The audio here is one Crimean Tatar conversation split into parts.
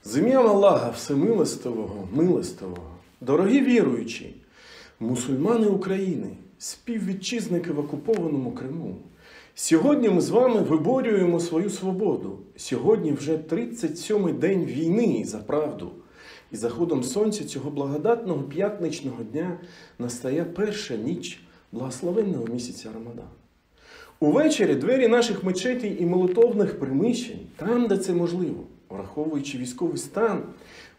З ім'ям Аллаха Всемилостивого, Милостивого, дорогі віруючі, мусульмани України, співвітчизники в окупованому Криму, сьогодні ми з вами виборюємо свою свободу. Сьогодні вже 37-й день війни за правду. І заходом сонця цього благодатного п'ятничного дня настає перша ніч благословенного місяця Рамадан. Увечері двері наших мечетей і молитовних приміщень, там, де це можливо, враховуючи військовий стан,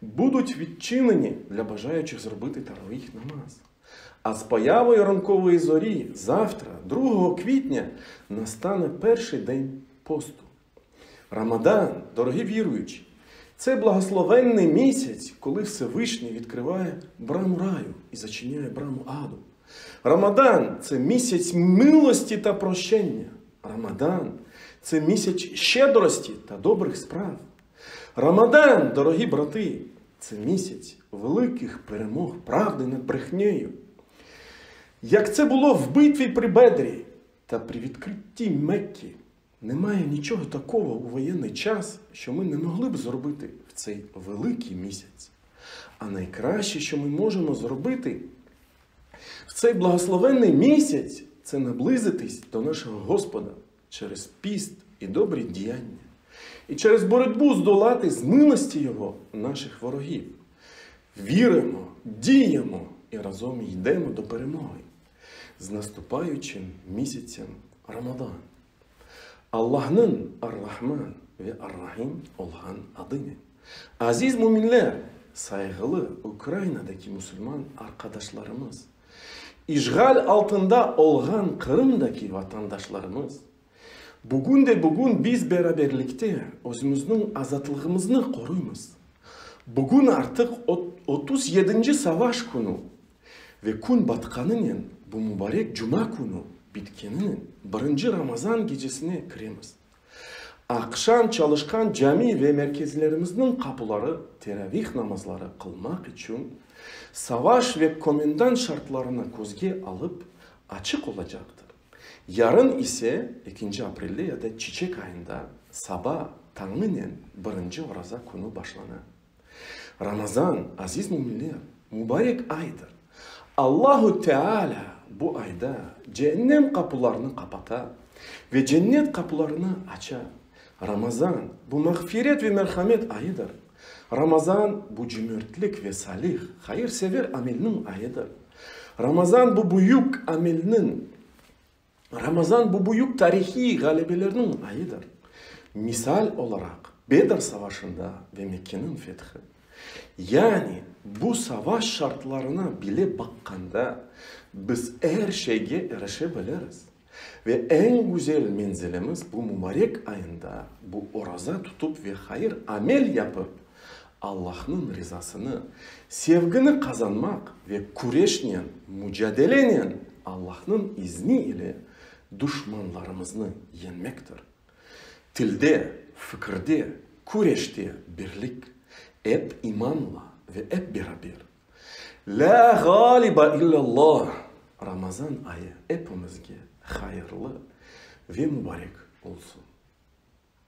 будуть відчинені для бажаючих зробити таравіх намаз. А з появою ранкової зорі завтра, 2 квітня, настане перший день посту. Рамадан, дорогі віруючі, це благословенний місяць, коли Всевишній відкриває браму раю і зачиняє браму аду. Рамадан – це місяць милості та прощення. Рамадан – це місяць щедрості та добрих справ. Рамадан, дорогі брати, це місяць великих перемог правди над брехнею. Як це було в битві при Бедрі та при відкритті Мекки, немає нічого такого у воєнний час, що ми не могли б зробити в цей великий місяць. А найкраще, що ми можемо зробити в цей благословенний місяць, це наблизитись до нашого Господа через піст і добрі діяння, і через боротьбу здолати з милості Його наших ворогів. Віримо, діємо і разом йдемо до перемоги з наступаючим місяцем Рамадан. Allah'ın Ar-Rahman ve Ar-Rahim olğan adınen. Aziz müminler, sayğılı Ukrainadaki musulman arqadaşlarımız, işğal altında olğan Qırımdaki vatandaşlarımız, bugün de bugün biz beraberlikte özümizniñ azatlığımıznı qoruymız. Bugün artıq 30 yedinci savaş künü ve kün batqanınen bu mubarek cuma künü bitkeninen birinci Ramazan gecesine kiremiz. Aqşam çalışqan cami ve merkezlerimizniñ qapuları teravih namazları qılmaq içün savaş ve komendant şartlarını közge alıp açıq olacaqtır. Yarın ise, ekinci aprelde ya da çiçek ayında saba tañınen birinci oraza künü başlana. Ramazan, aziz müminler, mübarek aydır. Allahu Teala bu ayda ceennem qapularını qapata ve cennet qapularını aça. Ramazan, bu mağfiret ve merhamet ayıdır. Ramazan, bu cömertlik ve salih, hayırsever amelniñ ayıdır. Ramazan, bu büyük amelniñ, Ramazan, bu büyük tarihiy ğalebelerniñ ayıdır. Misal olaraq, Bedr savaşında ve Mekkeniñ fethi. Yani, bu savaş şartlarına bile baqqanda, biz er şeyge irişe biliriz. Ve eñ güzel menzilimiz bu mubarek ayında bu oraza tutup ve hayır amel yapıp, Allahnıñ rizasını, sevgini qazanmaq ve küreşnen, mucadelenen Allahnıñ izni ile duşmanlarımıznı yeñmektir. Tilde, fikirde, küreşte birlik, ep imanla ve ep beraber. Lâ ğaliba illâllah! Ramazan ayı epimizge hayırlı ve mubarek olsun!